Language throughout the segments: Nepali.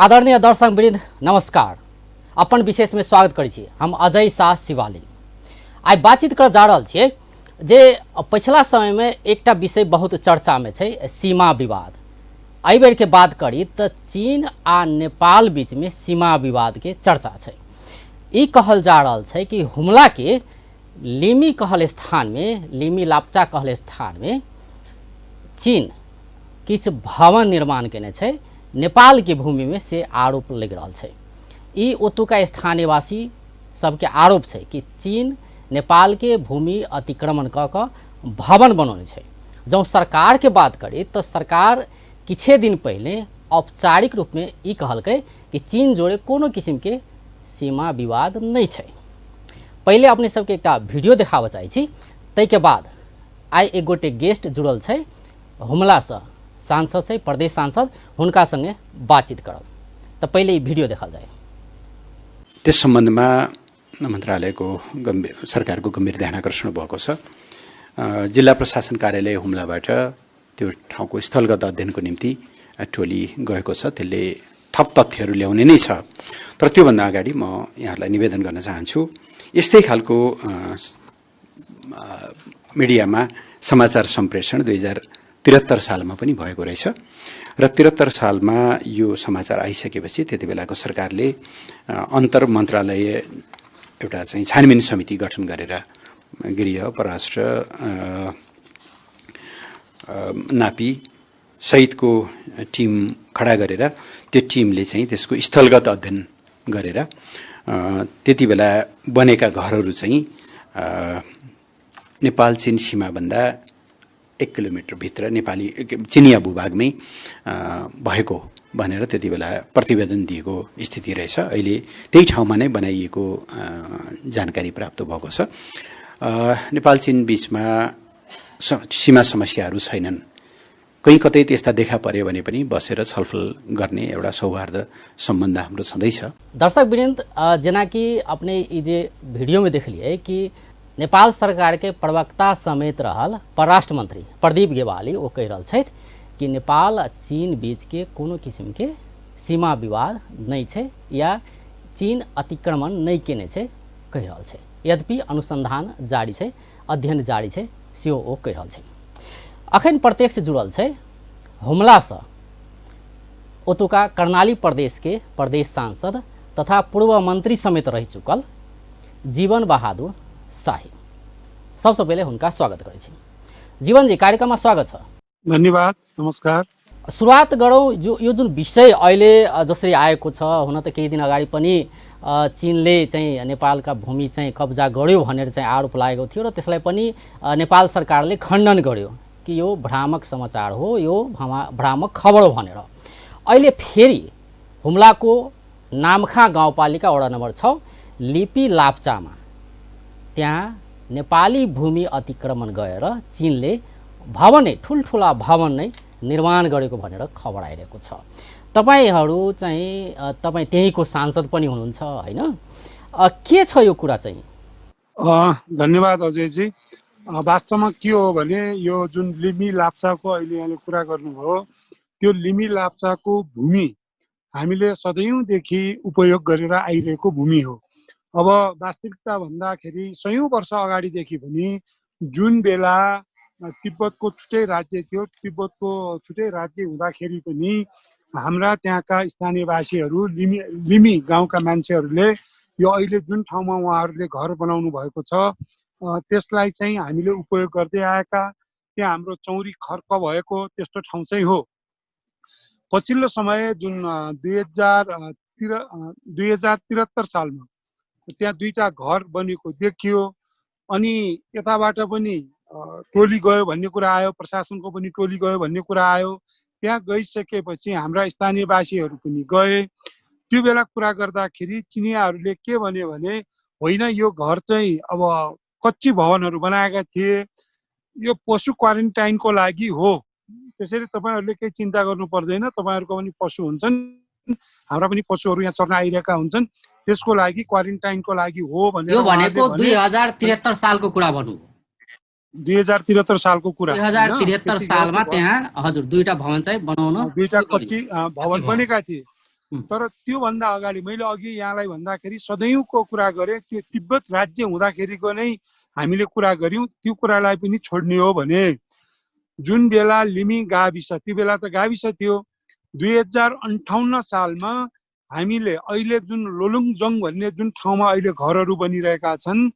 आदरणीय दर्शकवृन्द नमस्कार। अपन विशेष में स्वागत करै छी। हम अजय शाह शिवाली। आई बातचीत कर जा रहल छियै जे पिछला समय में एकटा विषय बहुत चर्चा में छै, सीमा विवाद। एहि बेर के बात करी तो चीन आ नेपाल बीच में सीमा विवाद के चर्चा छै। ई कहल जा रहल छै कि हुमला के लिमी कहल स्थान में, लिमी लाप्चा कहल स्थान में चीन किछ भवन निर्माण केने छै, नेपाल के भूमि में से आरोप लग रहा है। ई ओतुका स्थानीयवासी सबके आरोप है कि चीन नेपाल के भूमि अतिक्रमण क भवन बनौने छै। जब सरकार के बात करी तो सरकार किछे दिन पहले औपचारिक रूप में ई कहलकै कि चीन जोड़े कोनो किस्म के सीमा विवाद नहीं छै। पहले अपने सबके एक वीडियो देखाबे चाहे छी, तै के बाद आई एक गोटे गेस्ट जुड़ल छै, हुमला से सांसद है, प्रदेश सांसद, हुनका संगे बातचीत करब। तो पहले वीडियो देखल जाए। त्यस सम्बन्धमा मन्त्रालयको सरकारको गम्भीर ध्यान आकर्षण भएको छ। जिल्ला प्रशासन कार्यालय हुम्लाबाट त्यो ठाउँको स्थलगत अध्ययनको निम्ति टोली गएको छ। त्यसले थप तथ्यहरू ल्याउने नै छ। तर त्योभन्दा अगाडि म यहाँहरूलाई निवेदन गर्न चाहन्छु, यस्तै खालको मिडियामा समाचार सम्प्रेषण 2073 सालमा पनि भएको रहेछ र 73 सालमा यो समाचार आइसकेपछि त्यति बेलाको सरकारले अन्तर मन्त्रालय एउटा चाहिँ छानबिन समिति गठन गरेर गृह, परराष्ट्र, नापी सहितको टिम खडा गरेर त्यो टिमले चाहिँ त्यसको स्थलगत अध्ययन गरेर त्यति बेला बनेका घरहरू चाहिँ नेपाल चीन सीमाभन्दा 1 किलोमिटर भित्र नेपाली चिनिया भूभागमै भएको भनेर त्यति बेला प्रतिवेदन दिएको स्थिति रहेछ। अहिले त्यही ठाउँमा नै बनाइएको जानकारी प्राप्त भएको छ। नेपाल चीन बीचमा सीमा समस्याहरू छैनन्। कहीँ कतै त्यस्ता देखा पर्यो भने पनि बसेर छलफल गर्ने एउटा सौहार्द सम्बन्ध हाम्रो छँदैछ। दर्शक वृन्द, जेना कि अपने ई जे वीडियो में देख लिए कि नेपाल सरकार के प्रवक्ता समेत रहल परराष्ट्र मंत्री प्रदीप गेवाली वो कह रहा है कि नेपाल आ चीन बीच के कोनो किस्म के सीमा विवाद नहीं है या चीन अतिक्रमण नहीं केने छै कह रहा है। यद्यपि अनुसंधान जारी है, अध्ययन जारी है, से वो कह रहा है। अखन प्रत्यक्ष जुड़ल है हुमला से ओतुका कर्णाली प्रदेश के प्रदेश सांसद तथा पूर्व मंत्री समेत रह चुकल जीवन बहादुर शाही। सबसे पहले उनका स्वागत करै छी। जीवन जी, कार्यक्रम में स्वागत छ। धन्यवाद, नमस्कार। सुरुवात गरौँ यो जुन विषय अहिले जसरी आएको छ, हुन त केही दिन अगाडि पनि चीनले चाहिँ नेपालका भूमि चाहिँ कब्जा गर्यो भनेर चाहिँ आरोप लागेको थियो र त्यसलाई पनि नेपाल सरकारले खण्डन गर्यो कि यो भ्रामक समाचार हो, यो भ्रामक खबर हो भनेर। अहिले फेरि हुम्लाको नामखा गाउँपालिका वडा नम्बर 6 लिपि लाप्चामा त्यहाँ नेपाली भूमि अतिक्रमण गएर चीनले भवन नै, ठुल्ठुला भवन नै निर्माण गरेको भनेर खबर आइरहेको छ। तपाईहरू चाहिँ तपाईँ त्यहीँको सांसद पनि हुनुहुन्छ हैन? के छ यो कुरा चाहिँ? धन्यवाद अजयजी। वास्तवमा के हो भने यो जुन लिमी लाप्चाको अहिले यहाँले कुरा गर्नुभयो, त्यो लिमी लाप्चाको भूमि हामीले सदैवदेखि उपयोग गरेर आइरहेको भूमि हो। अब वास्तविकता भन्दाखेरि 100 वर्ष अगाडिदेखि पनि जुन बेला तिब्बतको छुट्टै राज्य थियो, तिब्बतको छुट्टै राज्य हुँदाखेरि पनि हाम्रा त्यहाँका स्थानीयवासीहरू लिमी गाउँका मान्छेहरूले यो अहिले जुन ठाउँमा उहाँहरूले घर बनाउनु भएको छ त्यसलाई चाहिँ हामीले उपयोग गर्दै आएका, त्यहाँ हाम्रो चौरी खर्क भएको त्यस्तो ठाउँ चाहिँ हो। पछिल्लो समय जुन 2073 सालमा त्यहाँ 2टा घर बनेको देखियो। अनि यताबाट पनि टोली गयो भन्ने कुरा आयो, प्रशासनको पनि टोली गयो भन्ने कुरा आयो। त्यहाँ गइसकेपछि हाम्रा स्थानीयवासीहरू पनि गए। त्यो बेला कुरा गर्दाखेरि चिनियाहरूले के भन्यो भने होइन, यो घर चाहिँ अब कच्ची भवनहरू बनाएका थिए, यो पशु क्वारेन्टाइनको लागि हो, त्यसैले तपाईँहरूले केही चिन्ता गर्नु पर्दैन, तपाईँहरूको पनि पशु हुन्छन्, हाम्रा पनि पशुहरू यहाँ चर्न आइरहेका हुन्छन्, त्यसको लागि क्वारेन्टाइनको लागि हो भनेर। यो भनेको 2073 सालको कुरा भन्नु। 2073 सालको कुरा। 2073 सालमा त्यहाँ हजुर 2टा भवन चाहिँ बनाउन 2टा कच्ची भवन बनेका थिए। तर त्योभन्दा अगाडि मैले अघि यहाँलाई भन्दाखेरि सदैवको कुरा गरेँ, त्यो तिब्बत राज्य हुँदाखेरिको नै हामीले कुरा गऱ्यौँ। त्यो कुरालाई पनि छोड्ने हो भने जुन बेला लिमी गाविस, त्यो बेला त गाविस थियो, 2058 सालमा हामीले अहिले जुन लोलुङजङ भन्ने जुन ठाउँमा अहिले घरहरू बनिरहेका छन्,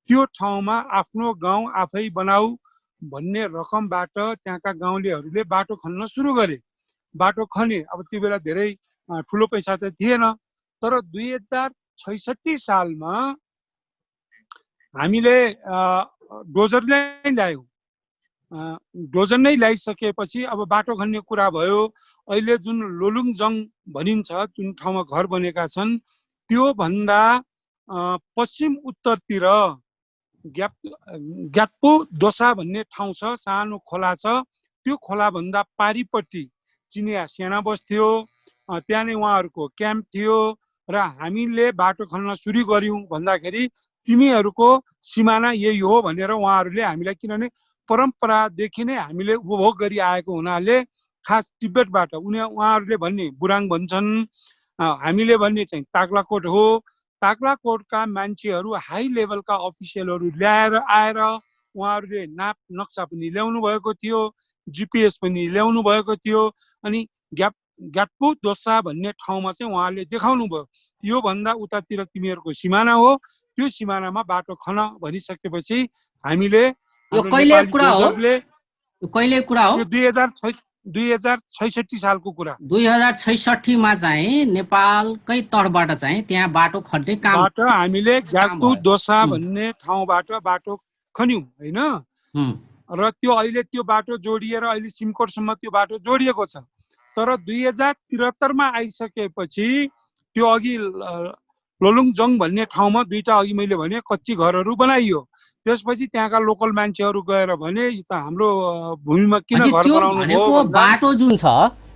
त्यो ठाउँमा आफ्नो गाउँ आफै बनाऊ भन्ने रकमबाट त्यहाँका गाउँलेहरूले बाटो खन्न सुरु गरे। बाटो खने, अब त्यो बेला धेरै ठुलो पैसा त थिएन, तर 2066 सालमा हामीले डोजर नै ल्यायौँ। डोजर नै ल्याइसकेपछि अब बाटो खन्ने कुरा भयो। अहिले जुन लोलुङजङ भनिन्छ, जुन ठाउँमा घर बनेका छन्, त्यो भन्दा पश्चिम उत्तरतिर ग्याप्पो दोसा भन्ने ठाउँ छ, सानो खोला छ। त्यो खोलाभन्दा पारिपट्टि चिनिया सेना बस्थ्यो, त्यहाँ नै उहाँहरूको क्याम्प थियो। र हामीले बाटो खन्न सुरु गऱ्यौँ भन्दाखेरि तिमीहरूको सिमाना यही हो भनेर उहाँहरूले हामीलाई, किनभने परम्परादेखि नै हामीले उपभोग गरी आएको हुनाले, खास तिब्बतबाट उहाँहरूले भन्ने बुराङ भन्छन्, हामीले भन्ने चाहिँ ताक्लाकोट हो। ताक्लाकोटका मान्छेहरू, हाई लेभलका अफिसियलहरू ल्याएर आएर उहाँहरूले नाप नक्सा पनि ल्याउनु भएको थियो, जिपिएस पनि ल्याउनु भएको थियो। अनि ग्याप्पो दोसा भन्ने ठाउँमा चाहिँ उहाँहरूले देखाउनु भयो, योभन्दा उतातिर तिमीहरूको सिमाना हो, त्यो सिमानामा बाटो खन भनिसकेपछि हामीले यो कहिले कुरा हो? कहिले कुरा हो? 2066 सालको कुरा। 2066 मा चाहिँ नेपालकै तर्फबाट चाहिँ त्यहाँ बाटो खन्ने काम हामीले ग्याप्पो दोसा भन्ने ठाउँबाट बाटो खन्यौँ हैन। र त्यो अहिले त्यो बाटो जोडिएर अहिले सिमकोटसम्म त्यो बाटो जोडिएको छ। तर 2073 मा आइसकेपछि त्यो अघि लोलुङजङ भन्ने ठाउँमा दुईटा अघि मैले भने कच्ची घरहरू बनाइयो। त्यसपछि त्यहाँका लोकल मान्छेहरू गएर भने त हाम्रो भूमिमा किन घर बनाउनु भयो? बाटो जुन छ,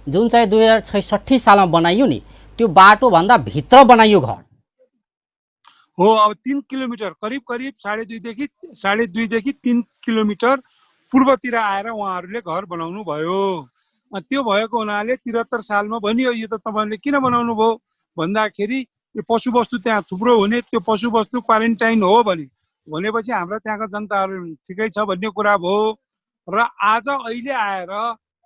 जुन चाहिँ 2066 सालमा बनाइयो नि, त्यो बाटो भन्दा भित्र बनाइयो घर हो। अब 3 किलोमिटर करिब 2.5 देखि 3 किलोमिटर पूर्वतिर आएर उहाँहरूले घर बनाउनु भयो। त्यो भएको हुनाले 73 सालमा भनियो, यो त तपाईँले किन बनाउनु भयो भन्दाखेरि यो पशुवस्तु त्यहाँ थुप्रो हुने, त्यो पशुवस्तु क्वारेन्टाइन हो भनेपछि हाम्रो त्यहाँका जनताहरू ठिकै छ भन्ने कुरा भयो। र आज अहिले आएर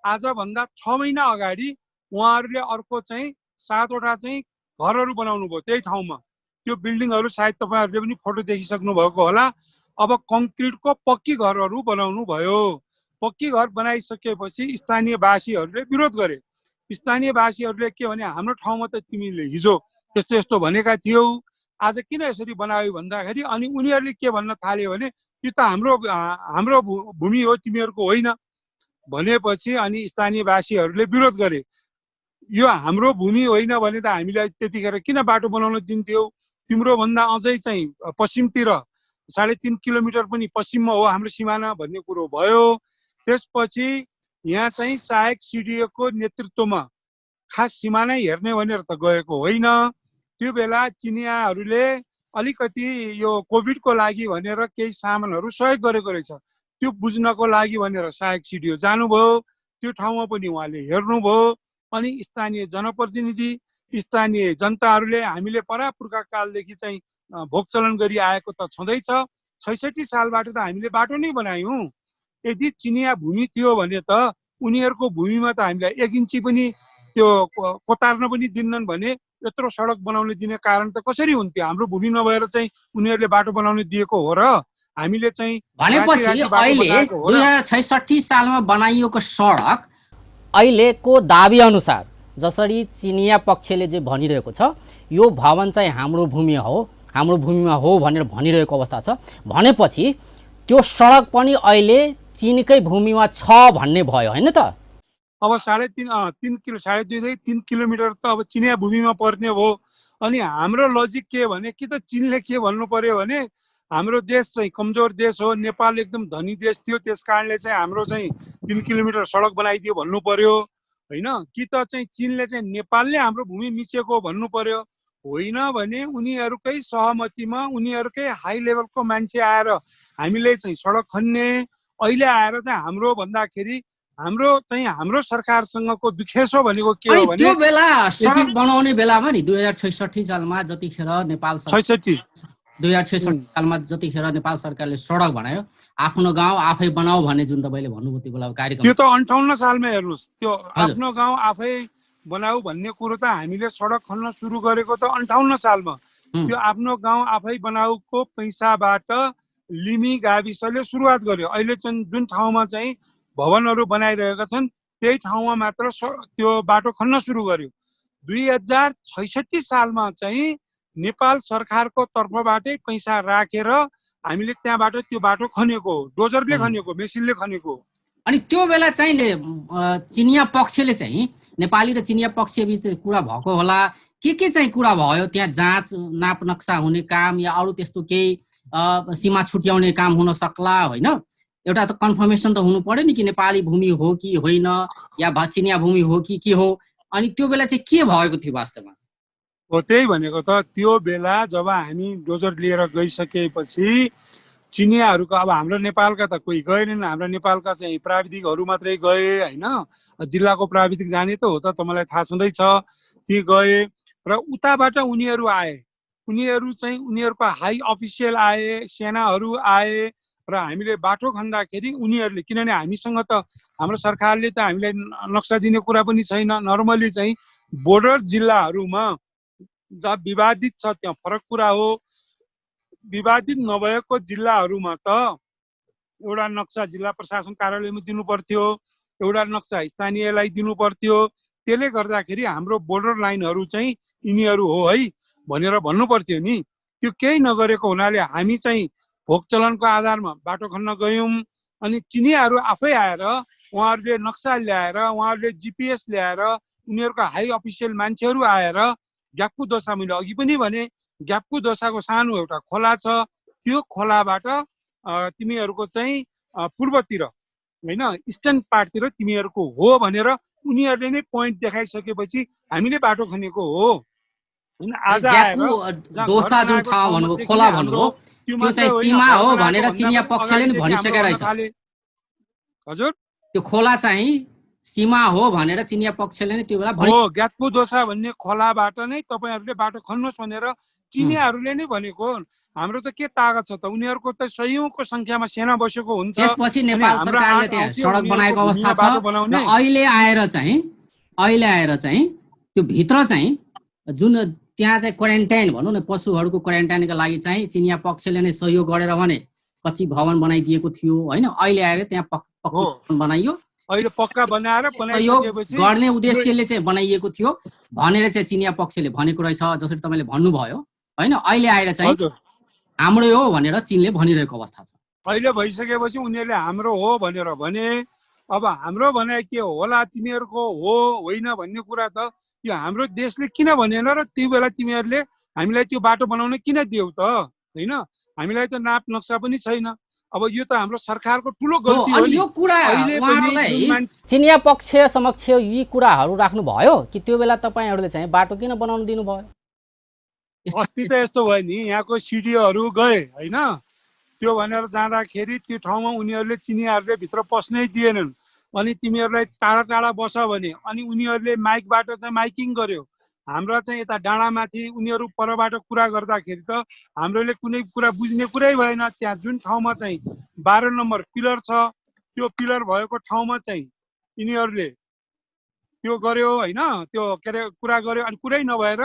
आजभन्दा 6 महिना अगाडि उहाँहरूले अर्को चाहिँ 7वटा चाहिँ घरहरू बनाउनु भयो त्यही ठाउँमा। त्यो बिल्डिङहरू सायद तपाईँहरूले पनि फोटो देखिसक्नु भएको होला। अब कङ्क्रिटको पक्की घरहरू बनाउनु भयो। पक्की घर बनाइसकेपछि स्थानीयवासीहरूले विरोध गरे। स्थानीयवासीहरूले के भने, हाम्रो ठाउँमा त तिमीले हिजो यस्तो यस्तो भनेका थियौ, आज किन यसरी बनायो भन्दाखेरि, अनि उनीहरूले के भन्न थाल्यो भने, यो त हाम्रो भूमि हो, तिमीहरूको होइन भनेपछि अनि स्थानीयवासीहरूले विरोध गरे। यो हाम्रो भूमि होइन भने त हामीलाई त्यतिखेर किन बाटो बनाउन दिन्थ्यौ? तिम्रो भन्दा अझै चाहिँ पश्चिमतिर 3.5 किलोमिटर पनि पश्चिममा हो हाम्रो सिमाना भन्ने कुरो भयो। त्यसपछि यहाँ चाहिँ सहायक सिडिओको नेतृत्वमा खास सिमाना हेर्ने भनेर त गएको होइन। त्यो बेला चिनियाहरूले अलिकति यो कोभिडको लागि भनेर केही सामानहरू सहयोग गरेको रहेछ, त्यो बुझ्नको लागि भनेर सहायक सिडिओ जानुभयो। त्यो ठाउँमा पनि उहाँले हेर्नुभयो। अनि स्थानीय जनप्रतिनिधि, स्थानीय जनताहरूले हामीले परापुर्खा कालदेखि चाहिँ भोग चलन गरी आएको त छँदैछ। 66 सालबाट त हामीले बाटो नै बनायौँ। यदि चिनिया भूमि थियो भने त उनीहरूको भूमिमा त हामीलाई 1 इन्ची पनि त्यो कोतार्न पनि दिन्नन् भने यत्रो सडक बनाउन दिने कारण त कसरी हुन्थ्यो? हाम्रो भूमि नभएर चाहिँ उनीहरूले बाटो बनाउन दिएको हो र हामीले चाहिँ भनेपछि अहिले 2066 सालमा बनाइएको सडक अहिलेको दाबी अनुसार जसरी चिनिया पक्षले जे भनिरहेको छ, यो भवन चाहिँ हाम्रो भूमि हो, हाम्रो भूमिमा हो भनेर भनिरहेको अवस्था छ भनेपछि त्यो सडक पनि अहिले चीनकै भूमिमा छ भन्ने भयो हैन त? अब 2.5 किलोमिटर त अब चिनिया भूमिमा पर्ने भयो। अनि हाम्रो लजिक के भने, कि त चीनले के भन्नु पर्यो भने, हाम्रो देश चाहिँ कमजोर देश हो, नेपाल एकदम धनी देश थियो, त्यस कारणले चाहिँ हाम्रो चाहिँ 3 किलोमिटर सडक बनाइदियो भन्नु पर्यो होइन? कि त चाहिँ चीनले चाहिँ नेपालले हाम्रो भूमि मिचेको भन्नु पर्यो? होइन भने उनीहरूकै सहमतिमा उनीहरूकै हाई लेभलको मान्छे आएर हामीले चाहिँ सडक खन्ने, अहिले आएर चाहिँ हाम्रो भन्दाखेरि हाम्रो चाहिँ हाम्रो सरकारसँगको दुखेसो भनेको के अनि हो भने त्यो बेला सडक बनाउने बेलामा नि 2066 सालमा जतिखेर नेपाल सरकार 66 2066 सालमा जतिखेर नेपाल सरकारले सडक बनायो आफ्नो गाउँ आफै बनाऊ भन्ने जुन तपाईँले भन्नुभयो त्यो बेला कार्यक्रम त्यो त 58 सालमा हेर्नुहोस् त्यो हजुर। आफ्नो गाउँ आफै बनाऊ भन्ने कुरो त हामीले सडक खन्न सुरु गरेको त 58 सालमा त्यो आफ्नो गाउँ आफै बनाऊको पैसाबाट लिमी गाविसले सुरुवात गर्यो। अहिले जुन ठाउँमा चाहिँ भवनहरू बनाइरहेका छन् त्यही ठाउँमा मात्र त्यो बाटो खन्न सुरु गर्यो। 2066 सालमा चाहिँ नेपाल सरकारको तर्फबाटै पैसा राखेर हामीले त्यहाँबाट त्यो बाटो खनेको हो, डोजरले खनेको, मेसिनले खनेको। अनि त्यो बेला चाहिँ चिनिया पक्षले चाहिँ नेपाली र चिनिया पक्ष बीच कुरा भएको होला के चाहिँ कुरा भयो त्यहाँ जाँच नाप नक्सा हुने काम या अरू त्यस्तो केही सीमा छुट्याउने काम हुन सक्ला होइन एउटा त कन्फर्मेसन त हुनु पर्यो नि कि नेपाली भूमि हो कि होइन या चिनिया भूमि हो कि के हो अनि त्यो बेला चाहिँ के भएको थियो वास्तवमा हो त्यही भनेको त त्यो बेला जब हामी डोजर लिएर गइसकेपछि चिनियाहरूको अब हाम्रो नेपालका त कोही गएनन् हाम्रो नेपालका चाहिँ प्राविधिकहरू मात्रै गए होइन जिल्लाको प्राविधिक जाने त हो त तपाईँलाई थाहा छँदैछ ती गए र उताबाट उनीहरू आए उनीहरू चाहिँ उनीहरूको हाई अफिसियल आए सेनाहरू आए र हामीले बाटो खन्दाखेरि उनीहरूले किनभने हामीसँग त हाम्रो सरकारले त हामीलाई नक्सा दिने कुरा पनि छैन नर्मली चाहिँ बोर्डर जिल्लाहरूमा जहाँ विवादित छ त्यहाँ फरक कुरा हो विवादित नभएको जिल्लाहरूमा त एउटा नक्सा जिल्ला प्रशासन कार्यालयमा दिनु पर्थ्यो एउटा नक्सा स्थानीयलाई दिनु पर्थ्यो त्यसले गर्दाखेरि हाम्रो बोर्डर लाइनहरू चाहिँ यिनीहरू हो है भनेर भन्नु पर्थ्यो नि त्यो केही नगरेको हुनाले हामी चाहिँ भोग चलनको आधारमा बाटो खन्न गयौँ अनि चिनियाहरू आफै आएर उहाँहरूले नक्सा ल्याएर उहाँहरूले जिपिएस ल्याएर उनीहरूको हाई अफिसियल मान्छेहरू आएर ग्याप्कु दोसा मैले अघि पनि भने ग्याप्कु दोसाको सानो एउटा खोला छ त्यो खोलाबाट तिमीहरूको चाहिँ पूर्वतिर होइन इस्टर्न पार्टतिर तिमीहरूको हो भनेर उनीहरूले नै पोइन्ट देखाइसकेपछि हामीले बाटो खनेको हो होइन आज दोसा जुन ठाउँ भन्नुभयो खोला भन्नुभयो त्यो चाहिँ सीमा हो भनेर चिनिया पक्षले नि भनिसकेको रहेछ हजुर त्यो खोला चाहिँ सीमा हो भनेर चिनिया पक्षले नै त्यो बेला हो ग्याप्कु दोसा भन्ने खोलाबाट नै तपाईँहरूले बाटो खन्नुहोस् भनेर चिनियाहरूले नै भनेको हाम्रो त के तागत छ त उनीहरूको त सयौंको संख्यामा सेना बसेको हुन्छ त्यसपछि नेपाल सरकारले त्यहाँ सडक बनाएको अवस्था छ र अहिले आएर चाहिँ त्यो भित्र चाहिँ जुन त्यहाँ चाहिँ क्वारेन्टाइन भनौँ न पशुहरूको क्वारेन्टाइनका लागि चाहिँ चिनिया पक्षले नै सहयोग गरेर भने कच्ची भवन बनाइदिएको थियो होइन अहिले आएर त्यहाँ पक्का बनाइयो अहिले पक्का बनाएर सहयोग गर्ने उद्देश्यले चाहिँ बनाइएको थियो भनेर चाहिँ चिनिया पक्षले भनेको रहेछ जसरी तपाईँले भन्नुभयो होइन अहिले आएर चाहिँ हाम्रो हो भनेर चीनले भनिरहेको अवस्था छ अहिले भइसकेपछि उनीहरूले हाम्रो हो भनेर भने अब हाम्रो भनाइ के होला तिमीहरूको हो होइन भन्ने कुरा त यो हाम्रो देशले किन भनेन र त्यो बेला तिमीहरूले हामीलाई त्यो बाटो बनाउन किन दियौ त होइन हामीलाई त नाप नक्सा पनि छैन अब यो त हाम्रो सरकारको ठुलो गल्ती हो यो कुरा चिनिया पक्ष समक्ष यी कुराहरू राख्नु भयो कि त्यो बेला तपाईहरुले चाहिँ बाटो किन बनाउन दिनु भयो अस्ति त यस्तो भयो नि यहाँको सिडिओहरू गए होइन त्यो भनेर जाँदाखेरि त्यो ठाउँमा उनीहरूले चिनियाहरूले भित्र पस्नै दिएनन् अनि तिमीहरूलाई टाढा टाढा बस भने अनि उनीहरूले माइकबाट चाहिँ माइकिङ गर्यो हाम्रा चाहिँ यता डाँडामाथि उनीहरू परबाट कुरा गर्दाखेरि त हाम्रोले कुनै कुरा बुझ्ने कुरै भएन त्यहाँ जुन ठाउँमा चाहिँ 12 नम्बर पिलर छ त्यो पिलर भएको ठाउँमा चाहिँ यिनीहरूले त्यो गर्यो होइन त्यो के अरे कुरा गर्यो अनि कुरै नभएर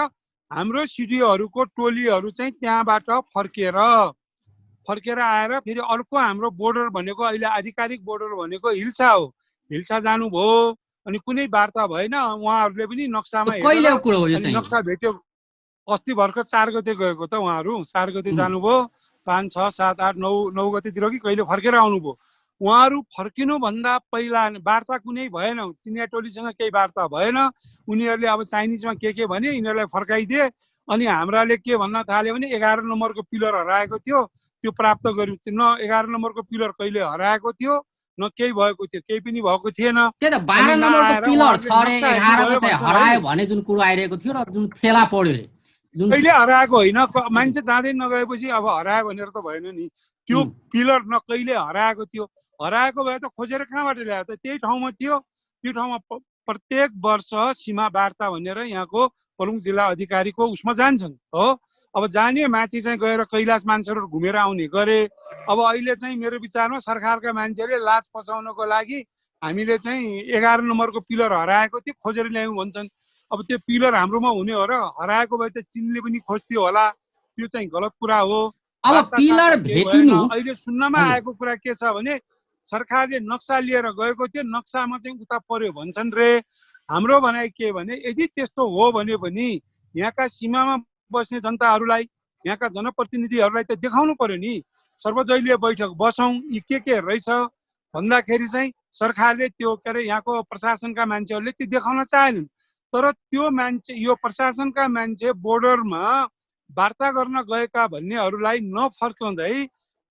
हाम्रो सिडिओहरूको टोलीहरू चाहिँ त्यहाँबाट फर्केर आएर फेरि अर्को हाम्रो बोर्डर भनेको अहिले आधिकारिक बोर्डर भनेको हिल्सा हो हिल्सा जानुभयो अनि कुनै वार्ता भएन उहाँहरूले पनि नक्सामा नक्सा भेट्यो अस्ति भर्खर 4 गते गएको त उहाँहरू 4 गते जानुभयो 5, 6, 7, 8, 9 गतेतिर कि कहिले फर्केर आउनुभयो उहाँहरू फर्किनुभन्दा पहिला वार्ता कुनै भएन चिनिया टोलीसँग केही वार्ता भएन उनीहरूले अब चाइनिजमा के भने यिनीहरूलाई फर्काइदिए अनि हाम्राले के भन्न थाल्यो भने 11 नम्बरको पिलर हराएको थियो त्यो प्राप्त गर्यौँ न 11 नम्बरको पिलर कहिले हराएको थियो न केही भएको थियो केही पनि भएको थिएन त्यो त 12 नम्बरको पिलर छ रे 11 को चाहिँ हरायो भने जुन कुरो आइरहेको थियो र जुन फेला पर्यो रे जुन कहिले हराएको होइन, मान्छे जाँदै नगएपछि अब हरायो भनेर त भएन नि। त्यो पिलर न कहिले हराएको थियो, हराएको भए त खोजेर कहाँबाट ल्यायो त, त्यही ठाउँमा थियो। त्यो ठाउँमा प्रत्येक वर्ष सीमा वार्ता भनेर यहाँको प्रमुख जिल्ला अधिकारीको उसमा जान्छन् हो। अब जाने माथि चाहिँ गएर कैलाश मान्छेहरू घुमेर आउने गरे। अब अहिले चाहिँ मेरो विचारमा सरकारका मान्छेले लाज पचाउनको लागि हामीले चाहिँ 11 नम्बरको पिलर हराएको थियो खोजेर ल्यायौँ भन्छन्। अब त्यो पिलर हाम्रोमा हुने हो र हराएको भए त चिनले पनि खोज्थ्यो होला, त्यो चाहिँ गलत कुरा हो। अब पिलर भेटिनु अहिले सुन्नमा आएको कुरा के छ भने सरकारले नक्सा लिएर गएको थियो, नक्सामा चाहिँ उता पर्यो भन्छन् रे। हाम्रो भनाइ के भने यदि त्यस्तो हो भने पनि यहाँका सीमामा बस्ने जनताहरूलाई, यहाँका जनप्रतिनिधिहरूलाई त देखाउनु पर्यो नि। सर्वदलीय बैठक बसौँ, यी के रहेछ भन्दाखेरि चाहिँ सरकारले त्यो के अरे यहाँको प्रशासनका मान्छेहरूले त्यो देखाउन चाहेनन्। तर त्यो मान्छे, यो प्रशासनका मान्छे बोर्डरमा वार्ता गर्न गएका भन्नेहरूलाई नफर्काउँदै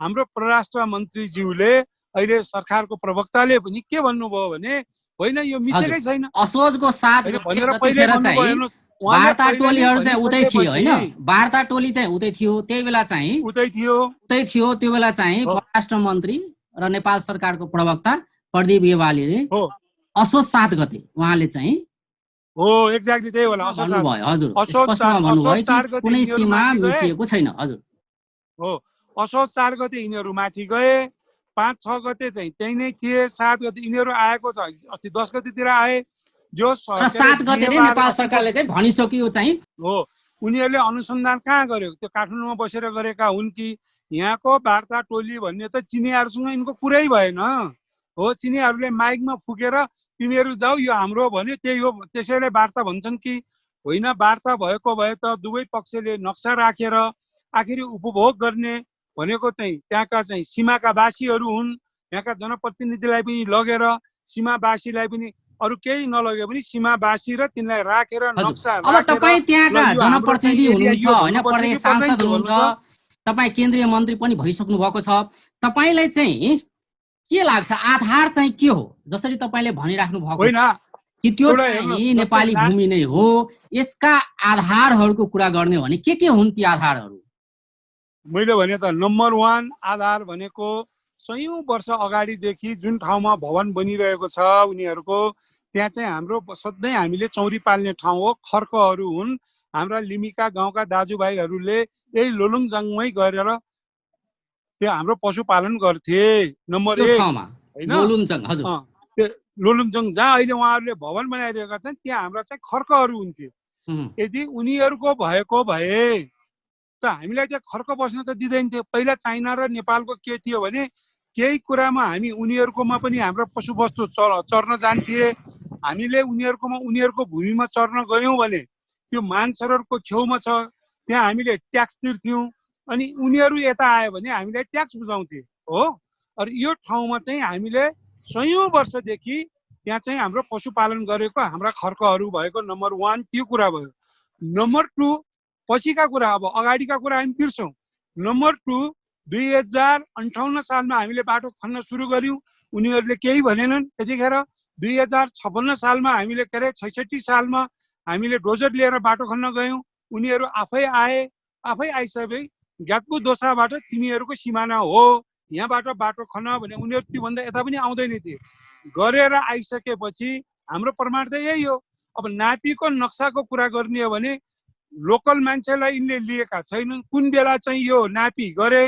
हाम्रो परराष्ट्र मन्त्रीज्यूले अहिले सरकारको प्रवक्ताले पनि के भन्नुभयो भने होइन यो मिसेकै छैन। असोजको 7 गतेखेर चाहिँ वार्ता टोलीहरू चाहिँ उतै थियो होइन, वार्ता टोली चाहिँ उतै थियो, त्यही बेला चाहिँ उतै थियो। त्यो बेला चाहिँ परराष्ट्र मन्त्री र नेपाल सरकारको प्रवक्ता प्रदीप गेवालीले असोज 7 गते उहाँले चाहिँ हो एक्ज्याक्टली त्यही होला भन्नुभयो। हजुर स्पष्टमा भन्नुभयो कि कुनै सीमा मिचिएको छैन। हजुर हो, असोज 4 गते यिनीहरू माथि गए, 5-6 गते चाहिँ त्यही नै थिए, 7 गते यिनीहरू आएको छ, अस्ति 10 गतेतिर आए। जो 7 गते नै नेपाल सरकारले चाहिँ भनिसक्यो चाहिँ हो। उनीहरूले अनुसन्धान कहाँ गर्यो, त्यो काठमाडौँमा बसेर गरेका हुन् कि यहाँको वार्ता टोली भन्ने त चिनियाहरूसँग यिनको कुरै भएन हो। चिनियाहरूले माइकमा फुकेर तिमीहरू जाऊ यो हाम्रो भन्यो, त्यही हो, त्यसैले वार्ता भन्छन् कि होइन। वार्ता भएको भए त दुवै पक्षले नक्सा राखेर आखिरी उपभोग गर्ने भनेको चाहिँ त्यहाँका चाहिँ सीमाका वासीहरू हुन्। यहाँका जनप्रतिनिधिलाई पनि लगेर सीमावासीलाई पनि अरू केही नलगे पनि सीमावासी र तिनलाई राखेर नक्सा। अब तपाईँ त्यहाँका जनप्रतिनिधि हुनुहुन्छ होइन, प्रदेश सांसद हुनुहुन्छ, तपाईँ केन्द्रीय मन्त्री पनि भइसक्नु भएको छ। तपाईँलाई चाहिँ के लाग्छ आधार चाहिँ के हो? जसरी तपाईँले भनिराख्नु भएको होइन कि त्यो चाहिँ नेपाली भूमि नै हो, यसका आधारहरूको कुरा गर्ने भने के हुन् ती आधारहरू? मैले भने त नम्बर 1 आधार भनेको सयौं वर्ष अगाडिदेखि जुन ठाउँमा भवन बनिरहेको छ उनीहरूको, त्यहाँ चाहिँ हाम्रो सधैँ हामीले चौरी पाल्ने ठाउँ हो। खर्कहरू हुन्, हाम्रा लिमिका गाउँका दाजुभाइहरूले यही लोलुङजाङमै गरेर त्यो हाम्रो पशुपालन गर्थे। नम्बर 1 होइन लोलुङजाङ। हजुर त्यो लोलुङजाङ जहाँ अहिले उहाँहरूले भवन बनाइरहेका छन् त्यहाँ हाम्रा चाहिँ खर्कहरू हुन्थे। यदि उनीहरूको भएको भए त हामीलाई त्यहाँ खर्क बस्न त दिँदैन थियो। पहिला चाइना र नेपालको के थियो भने केही कुरामा हामी उनीहरूकोमा पनि हाम्रो पशुवस्तु चर्न जान्थे। हामीले उनीहरूकोमा उनीहरूको भूमिमा चर्न गयौँ भने त्यो मानसरोवरको छेउमा छ, त्यहाँ हामीले ट्याक्स तिर्थ्यौँ। अनि उनीहरू यता आयो भने हामीलाई ट्याक्स बुझाउँथे हो। अनि यो ठाउँमा चाहिँ हामीले सयौं वर्षदेखि त्यहाँ चाहिँ हाम्रो पशुपालन गरेको हाम्रा खर्कहरू भएको नम्बर 1 त्यो कुरा भयो। नम्बर 2 पछिका कुरा, अब अगाडिका कुरा हामी बिर्सौँ। नम्बर 2 2058 सालमा हामीले बाटो खन्न सुरु गऱ्यौँ, उनीहरूले केही भनेनन् त्यतिखेर। 2056 सालमा हामीले के अरे 66 सालमा हामीले डोजर लिएर बाटो खन्न गयौँ, उनीहरू आफै आए। आफै आइसके ग्यातको दोसाबाट तिमीहरूको सिमाना हो, यहाँबाट बाटो खन्न भने उनीहरू त्योभन्दा यता पनि आउँदैन थिए। गरेर आइसकेपछि हाम्रो प्रमाण त यही हो। अब नापीको नक्साको कुरा गर्ने हो भने लोकल मान्छेलाई यिनले लिएका छैनन्। कुन बेला चाहिँ यो नापी गरे,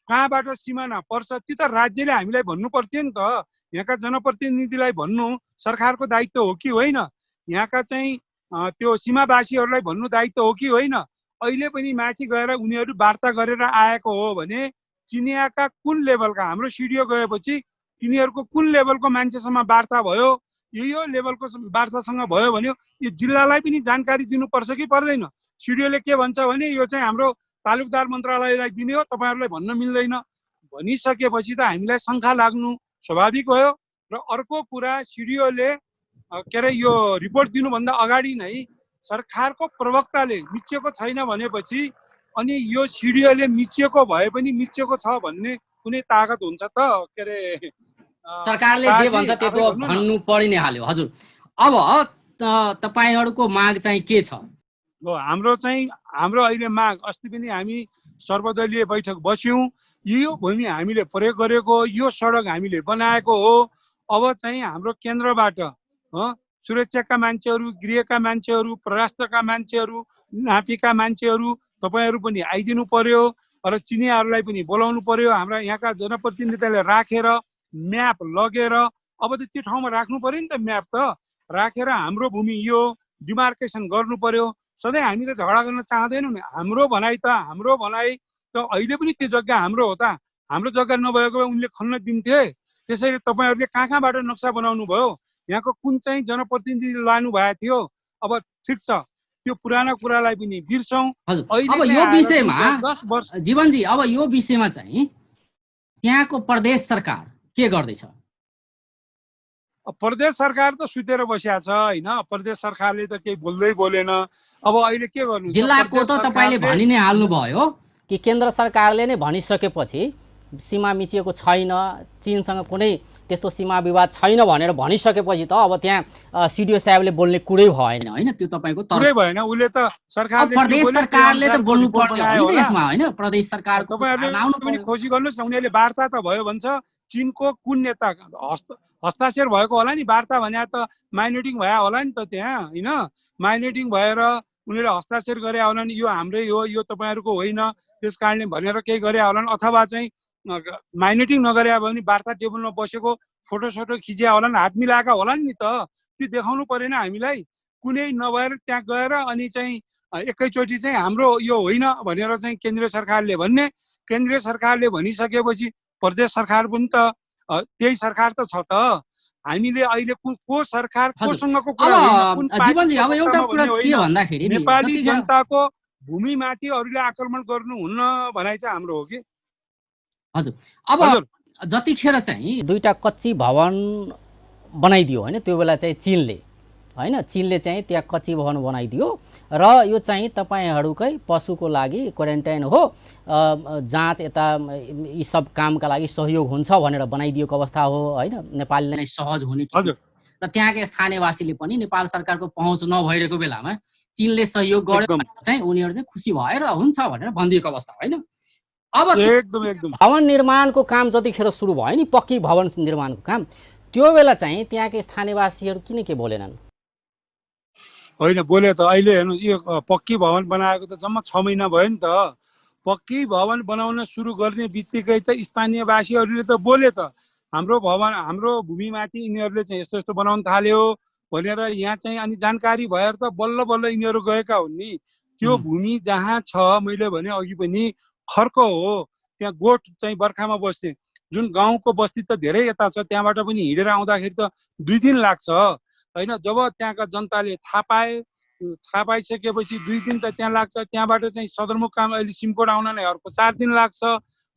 कहाँबाट सिमाना पर्छ, त्यो त राज्यले हामीलाई भन्नु पर्थ्यो नि त। यहाँका जनप्रतिनिधिलाई भन्नु सरकारको दायित्व हो कि होइन? यहाँका चाहिँ त्यो सीमावासीहरूलाई भन्नु दायित्व हो कि होइन? अहिले पनि माथि गएर उनीहरू वार्ता गरेर आएको हो भने चिनियाका कुन लेभलका, हाम्रो सिडिओ गएपछि तिनीहरूको कुन लेभलको मान्छेसँग वार्ता भयो, यो लेभलको वार्तासँग भयो भने यो जिल्लालाई पनि जानकारी दिनुपर्छ कि पर्दैन? सिडिओले के भन्छ भने यो चाहिँ हाम्रो तालुकदार मन्त्रालयलाई दिने हो, तपाईँहरूलाई भन्न मिल्दैन भनिसकेपछि त हामीलाई शङ्का लाग्नु स्वाभाविक भयो। र अर्को कुरा, सिडिओले के अरे यो रिपोर्ट दिनुभन्दा अगाडि नै सरकारको प्रवक्ताले मिचिएको छैन भनेपछि अनि यो सिडिओले मिचिएको भए पनि मिचिएको छ भन्ने कुनै ताकत हुन्छ त? के अरे सरकारले जे भन्छ त्यो त भन्नु परि नै हाल्यो। हजुर अब तपाईहरुको माग चाहिँ के छ? हो हाम्रो अहिले माग अस्ति पनि हामी सर्वदलीय बैठक बस्यौँ। यो भूमि हामीले प्रयोग गरेको, यो सडक हामीले बनाएको हो। अब चाहिँ हाम्रो केन्द्रबाट सुरक्षाका मान्छेहरू, गृहका मान्छेहरू, परराष्ट्रका मान्छेहरू, नापीका मान्छेहरू तपाईँहरू पनि आइदिनु पर्यो र चिनियाहरूलाई पनि बोलाउनु पर्यो। हाम्रा यहाँका जनप्रतिनिधिले राखेर म्याप लगेर अब त त्यो ठाउँमा राख्नु पर्यो नि त, म्याप त राखेर हाम्रो भूमि यो डिमार्केसन गर्नु पर्यो। सधैँ हामी त झगडा गर्न चाहँदैनौँ नि। हाम्रो भनाइ त अहिले पनि त्यो जग्गा हाम्रो हो त। हाम्रो जग्गा नभएको भए उनले खन्न दिन्थे। त्यसैले तपाईँहरूले कहाँबाट नक्सा बनाउनु भयो, यहाँको कुन चाहिँ जनप्रतिनिधि लानु भएको थियो। अब ठिक छ, त्यो पुरानो कुरालाई पनि बिर्सौँ। अब यो विषयमा जीवनजी, अब यो विषयमा चाहिँ त्यहाँको प्रदेश सरकार के गर्दैछ? प्रदेश सरकार त सुतेर बसिया छ होइन। प्रदेश सरकारले त केही बोलेन। अब अहिले के गर्नु? जिल्लाको त तपाईँले भनि नै हाल्नुभयो कि केन्द्र सरकारले नै भनिसकेपछि सीमा मिचिएको छैन, चीनसँग कुनै त्यस्तो सीमा विवाद छैन भनेर भनिसकेपछि त अब त्यहाँ सिडिओ साहेबले बोल्ने कुरै भएन होइन। त्यो तपाईँको कुरै भएन। उसले त सरकारले प्रदेश सरकारले त बोल्नु पर्ने हो नि यसमा होइन। प्रदेश सरकारको पनि खोजी गर्नुहोस् न। उनीहरूले वार्ता त भयो भन्छ। चीनको कुन नेता हस्ताक्षर भएको होला नि? वार्ता भने त माइनेटिङ भए होला नि त त्यहाँ होइन। माइनेटिङ भएर उनीहरूले हस्ताक्षर गरे होला नि, यो हाम्रै हो, यो तपाईँहरूको होइन, त्यस कारणले भनेर केही गरे होला नि। अथवा चाहिँ माइनेटिङ नगरे भने वार्ता टेबलमा बसेको फोटो खिचिया होला नि, हात मिलाएका होला नि त। त्यो देखाउनु परेन हामीलाई? कुनै नभएर त्यहाँ गएर अनि चाहिँ एकैचोटि चाहिँ हाम्रो यो होइन भनेर चाहिँ केन्द्रीय सरकारले भन्ने। केन्द्रीय सरकारले भनिसकेपछि प्रदेश सरकार पनि त त्यही सरकार त छ त। हामीले अहिले को सरकार कोसँगको कुरा होइन। जीवनजी, अब एउटा कुरा के भन्दाखेरि नेपाली जनताको भूमिमाथि अरूले आक्रमण गर्नुहुन्न भनाइ चाहिँ हाम्रो हो कि। हजुर, अब जतिखेर चाहिँ दुईटा कच्ची भवन बनाइदियो होइन, त्यो बेला चाहिँ चीनले चाहिँ त्यहाँ कच्ची भवन बनाइदियो र यो चाहिँ तपाईँहरूकै पशुको लागि क्वारेन्टाइन हो, जाँच यता यी सब कामका लागि सहयोग हुन्छ भनेर बनाइदिएको अवस्था हो होइन। नेपालीले नै सहज हुने र त्यहाँका स्थानीयवासीले पनि नेपाल सरकारको पहुँच नभइरहेको बेलामा चीनले सहयोग गर्यो चाहिँ उनीहरू चाहिँ खुसी भएर हुन्छ भनेर भनिदिएको अवस्था होइन। अब एकदम भवन निर्माणको काम जतिखेर सुरु भयो नि, पक्की भवन निर्माणको काम, त्यो बेला चाहिँ त्यहाँका स्थानीयवासीहरू किन के बोलेनन्? होइन बोले त। अहिले हेर्नु, यो पक्की भवन बनाएको त जम्मा 6 महिना भयो नि त। पक्की भवन बनाउन सुरु गर्ने बित्तिकै त स्थानीयवासीहरूले त बोले त, हाम्रो भवन हाम्रो भूमिमाथि यिनीहरूले चाहिँ यस्तो यस्तो बनाउन थाल्यो भनेर। यहाँ चाहिँ अनि जानकारी भएर त बल्ल बल्ल यिनीहरू गएका हुन् नि। त्यो भूमि जहाँ छ, मैले भने अघि पनि, खर्क हो। त्यहाँ गोठ चाहिँ बर्खामा बस्ने जुन गाउँको बस्ती त धेरै यता छ, त्यहाँबाट पनि हिँडेर आउँदाखेरि त 2 दिन लाग्छ होइन। जब त्यहाँका जनताले थाहा पाइसकेपछि 2 दिन त त्यहाँ लाग्छ। त्यहाँबाट चाहिँ सदरमुकाम अहिले सिमकोट आउन नै अर्को 4 दिन लाग्छ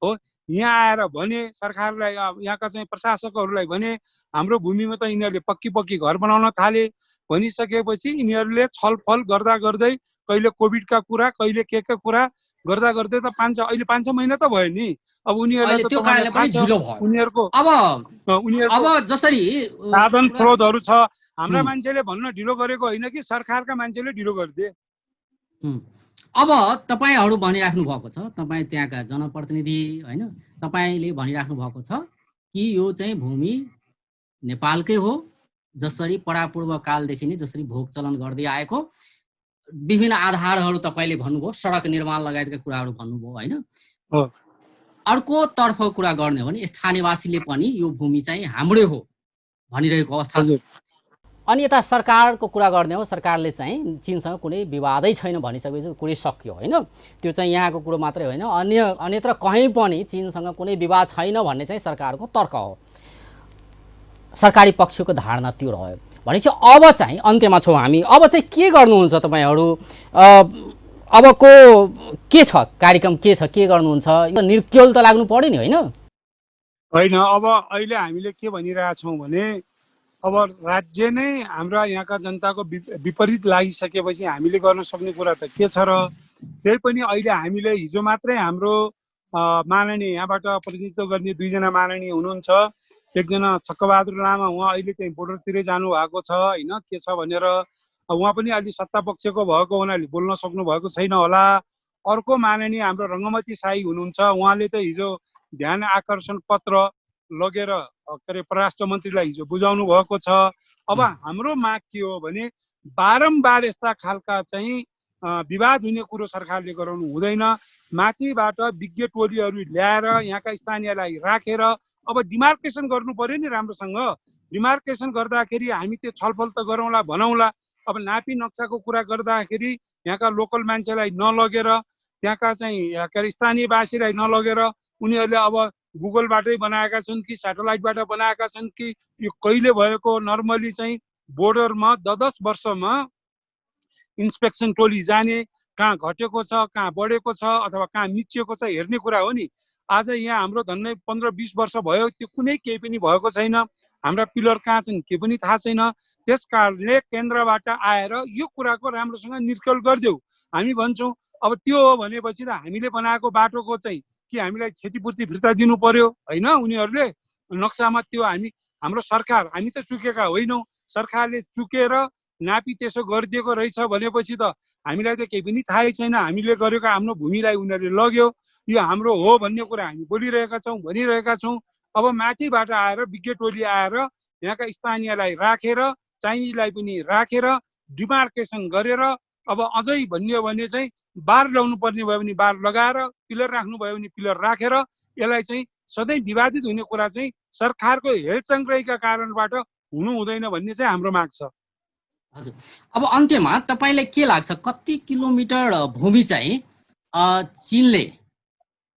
हो। यहाँ आएर भने सरकारलाई, यहाँका चाहिँ प्रशासकहरूलाई भने हाम्रो भूमिमा त यिनीहरूले पक्की घर बनाउन थाले। भनिसकेपछि यिनीहरूले छलफल गर्दै कहिले कोभिडका कुरा, कहिले के कुरा गर्दै त अहिले 5-6 महिना त भयो नि। अब उनीहरूलाई त्यो कारणले पनि ढिलो भयो। उनीहरूको जसरी साधन स्रोतहरू छ। हाम्रा मान्छेले भन्न ढिलो गरेको होइन कि सरकारका मान्छेले ढिलो गरिदिए। अब तपाईँहरू भनिराख्नु भएको छ, तपाईँ त्यहाँका जनप्रतिनिधि होइन, तपाईँले भनिराख्नु भएको छ कि यो चाहिँ भूमि नेपालकै हो। जसरी परापूर्व कालदेखि नै जसरी भोग चलन गर्दै आएको विभिन्न आधारहरू तपाईँले भन्नुभयो, सडक निर्माण लगायतका कुराहरू भन्नुभयो होइन। अर्को तर्फ कुरा गर्ने हो भने स्थानीयवासीले पनि यो भूमि चाहिँ हाम्रै हो भनिरहेको अवस्था छ। अनि यता सरकारको कुरा गर्ने हो, सरकारले चाहिँ चीनसँग कुनै विवादै छैन भनिसकेपछि कुरै सक्यो होइन। त्यो चाहिँ यहाँको कुरो मात्रै होइन, अन्यत्र कहीँ पनि चीनसँग कुनै विवाद छैन भन्ने चाहिँ सरकारको तर्क हो, सरकारी पक्षको धारणा त्यो रह्यो। भनेपछि अब चाहिँ अन्त्यमा छौँ हामी। अब चाहिँ के गर्नुहुन्छ तपाईँहरू? अबको के छ कार्यक्रम, के छ, के गर्नुहुन्छ? यो निर्क्योल त लाग्नु पर्यो नि होइन? अब अहिले हामीले के भनिरहेछौँ भने अब राज्य नै हाम्रा यहाँका जनताको विपरीत लागिसकेपछि हामीले गर्न सक्ने कुरा त के छ र? त्यही पनि अहिले हामीले हिजो मात्रै हाम्रो माननीय यहाँबाट प्रतिनिधित्व गर्ने 2 जना माननीय हुनुहुन्छ। एकजना छक्कबहादुर लामा, उहाँ अहिले चाहिँ बोर्डरतिरै जानु भएको छ होइन, के छ भनेर। उहाँ पनि अलि सत्ता पक्षको भएको हुनाले बोल्न सक्नु भएको छैन होला। अर्को माननीय हाम्रो रङ्गमती साई हुनुहुन्छ, उहाँले त हिजो ध्यान आकर्षण पत्र लगेर के अरे परराष्ट्र मन्त्रीलाई हिजो बुझाउनु भएको छ। अब हाम्रो माग के हो भने बारम्बार यस्ता खालका चाहिँ विवाद हुने कुरो सरकारले गराउनु हुँदैन। माथिबाट विज्ञ टोलीहरू ल्याएर यहाँका स्थानीयलाई राखेर अब डिमार्केसन गर्नु पर्यो नि राम्रोसँग। डिमार्केसन गर्दाखेरि हामी त्यो छलफल त गरौँला भनौँला। अब नापी नक्साको कुरा गर्दाखेरि यहाँका लोकल मान्छेलाई नलगेर, त्यहाँका चाहिँ के अरे स्थानीयवासीलाई नलगेर उनीहरूले अब गुगलबाटै बनाएका छन् कि सेटेलाइटबाट बनाएका छन् कि यो कहिले भएको। नर्मली चाहिँ बोर्डरमा 10 वर्षमा इन्सपेक्सन टोली जाने, कहाँ घटेको छ, कहाँ बढेको छ अथवा कहाँ मिचिएको छ हेर्ने कुरा हो नि। आज यहाँ हाम्रो धन्नै 15-20 वर्ष भयो, त्यो कुनै केही पनि भएको छैन। हाम्रा पिलर कहाँ छन् के पनि थाहा छैन। त्यस कारणले केन्द्रबाट आएर यो कुराको राम्रोसँग निर्कल गरिदेऊ। हामी भन्छौँ अब त्यो हो भनेपछि त हामीले बनाएको बाटोको चाहिँ कि हामीलाई क्षतिपूर्ति फिर्ता दिनु पर्यो होइन। उनीहरूले नक्सामा त्यो हाम्रो सरकार, हामी त चुकेका होइनौँ, सरकारले चुकेर नापी त्यसो गरिदिएको रहेछ भनेपछि त हामीलाई त केही पनि थाहै छैन। हामीले गरेको हाम्रो भूमिलाई उनीहरूले लग्यो, यो हाम्रो हो भन्ने कुरा हामी बोलिरहेका छौँ, भनिरहेका छौँ। अब माथिबाट आएर विज्ञ टोली आएर यहाँका स्थानीयलाई राखेर, चाइनिजलाई पनि राखेर डिमार्केसन गरेर अब अझै भनियो भने चाहिँ बार ल्याउनु पर्ने भयो भने बार लगाएर, पिलर राख्नु भयो भने पिलर राखेर यसलाई चाहिँ सधैँ विवादित हुने कुरा चाहिँ सरकारको हेरचङ्ग्रहीका कारणबाट हुनु हुँदैन भन्ने चाहिँ हाम्रो माग छ। हजुर, अब अन्त्यमा तपाईँलाई के लाग्छ, कति किलोमिटर भूमि चाहिँ चीनले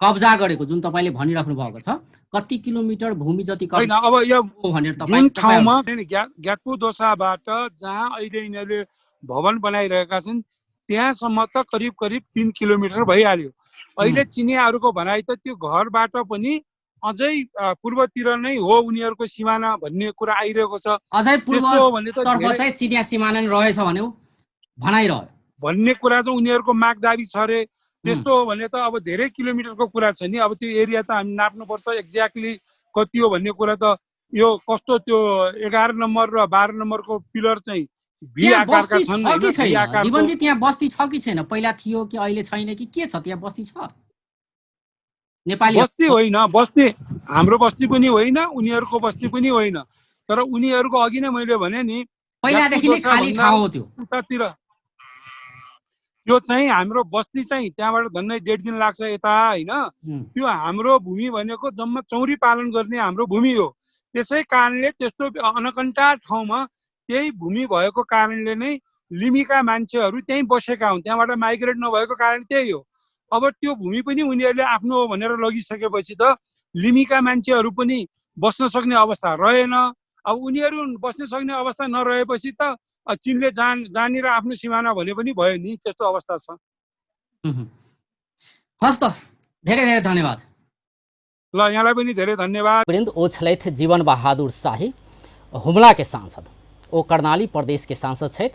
कब्जा गरेको जुन तपाईँले भनिराख्नु भएको छ, कति किलोमिटर भूमि जति होइन अब यो भनेर जुन ठाउँमा ग्याटपु दोसाबाट जहाँ अहिले यिनीहरूले भवन बनाइरहेका छन् त्यहाँसम्म त करिब 3 किलोमिटर भइहाल्यो। अहिले चिनियाहरूको भनाइ त त्यो घरबाट पनि अझै पूर्वतिर नै हो उनीहरूको सिमाना भन्ने कुरा आइरहेको छ। अझै पूर्वतर्फ चाहिँ चिनिया सिमाना रहेछ भन्ने भनाइरह्यो भन्ने कुरा चाहिँ उनीहरूको माग दाबी छ रे। त्यस्तो हो भने त अब धेरै किलोमिटरको कुरा छ नि। अब त्यो एरिया त हामी नाप्नुपर्छ एक्ज्याक्टली कति हो भन्ने कुरा त। यो कस्तो त्यो 11 नम्बर र 12 नम्बरको पिलर चाहिँ भी आकारका छन् हैन? जीवनजी त्यहाँ बस्ती छ कि छैन? पहिला थियो कि अहिले छैन कि के छ? त्यहाँ बस्ती छ? नेपाली बस्ती होइन, बस्ती हाम्रो बस्ती पनि होइन, उनीहरूको बस्ती पनि होइन। तर उनीहरूको अघि नै मैले भने नि पहिलादेखि नै खाली ठाउँ हो त्यो। उतातिर त्यो चाहिँ हाम्रो बस्ती चाहिँ त्यहाँबाट झन्डै 1.5 दिन लाग्छ यता होइन। त्यो हाम्रो भूमि भनेको जम्मा चौरी पालन गर्ने हाम्रो भूमि हो। त्यसै कारणले त्यस्तो अनकन्टा ठाउँमा त्यही भूमि भएको कारणले नै लिमीका मान्छेहरू त्यहीँ बसेका हुन्। त्यहाँबाट माइग्रेट नभएको कारण त्यही हो। अब त्यो भूमि पनि उनीहरूले आफ्नो हो भनेर लगिसकेपछि त लिमीका मान्छेहरू पनि बस्न सक्ने अवस्था रहेन। अब उनीहरू बस्न सक्ने अवस्था नरहेपछि त चीनले जानेर आफ्नो सिमाना भने पनि भयो नि, त्यस्तो अवस्था छ। हस् त, धेरै धेरै धन्यवाद। ल यहाँलाई पनि धेरै धन्यवाद। ओ छलथि जीवन बहादुर शाही, हुमला के सांसद, ओ कर्णाली प्रदेश के सांसद छथि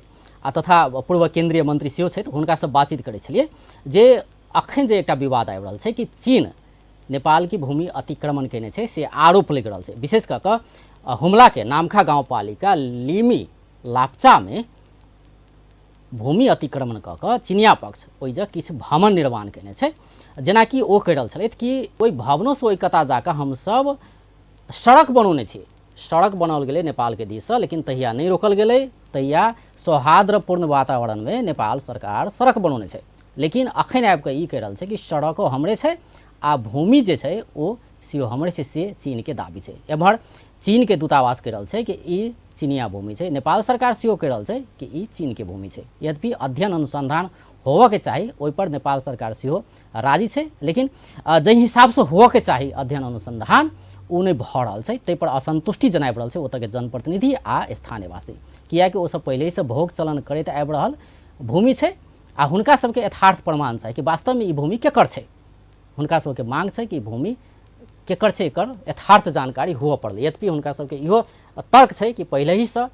तथा पूर्व केंद्रीय मंत्री सेहो छथि। हुनका से बातचीत करै छलिए जे अखन जे एकटा विवाद आबि रहल छै कि चीन नेपाल की भूमि अतिक्रमण केने छै से आरोप लग रहल छै। विशेष कऽ कऽ हुमला के नामखा गाउँपालिका लिमी लाप्चा में भूमि अतिक्रमण कऽ कऽ चिनिया पक्ष ओइज किछु भवन निर्माण केने छै। जेनाकि ओ कहि रहल छलथि कि ओहि भवनोसँ ओहि कता जाकऽ हमसब सड़क बनौने छी। सड़क बनाओल गेलै नेपाल के दिशसँ, लेकिन तहिया नहीं रोकल गेलै। तहिया सौहार्दपूर्ण वातावरण में नेपाल सरकार सड़क बनौने छै, लेकिन अखन आबि कऽ ई कहि रहल छै कि सड़को हमरे छै आ भूमि जे छै ओ सेहो हमरे छै, से चीन के दाबी छै। एम्हर चीन के दूतावास कहि रहल छै कि ई चीनिया भूमि छै। नेपाल सरकार सेहो कहि रहल छै कि ई चीन के भूमि छै। यद्यपि अध्ययन अनुसंधान होवऽ के चाही, ओहि पर नेपाल सरकार सेहो राजी छै, लेकिन जै हिसाब से होवऽ के चाही अध्ययन अनुसंधान ओ नहीं भऽ रहल छै। ताहि पर असंतुष्टि जनाबि रहल छै ओतऽ के जनप्रतिनिधि आ स्थानीयवासी, कियाकि ओ सब पहले से भोग चलन करैत आबि रहल भूमि छै आ हुनका सबके यथार्थ प्रमाण छै कि वास्तव में ई भूमि केकर छै। हुनका सबके मांग छै कि भूमि केकर छै, एकर यथार्थ जानकारी हुअ पड़लै। यद्यपि हुनका सबके इहो तर्क छै कि पहले ही से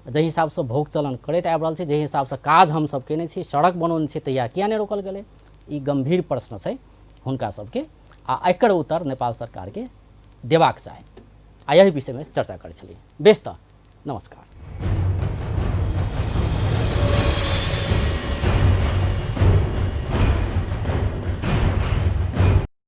जै हिसाब से भोग चलन करैत आबि रहल छै, जै हिसाब से काज हम सब केने छी, सड़क बनौने छी, तहिया किया नहीं रोकल गेलै। ई गंभीर प्रश्न छै हुनका सबके आ एकर उत्तर नेपाल सरकार के देबाक चाही। आ यही विषय में चर्चा करै छलिए। बेस त नमस्कार।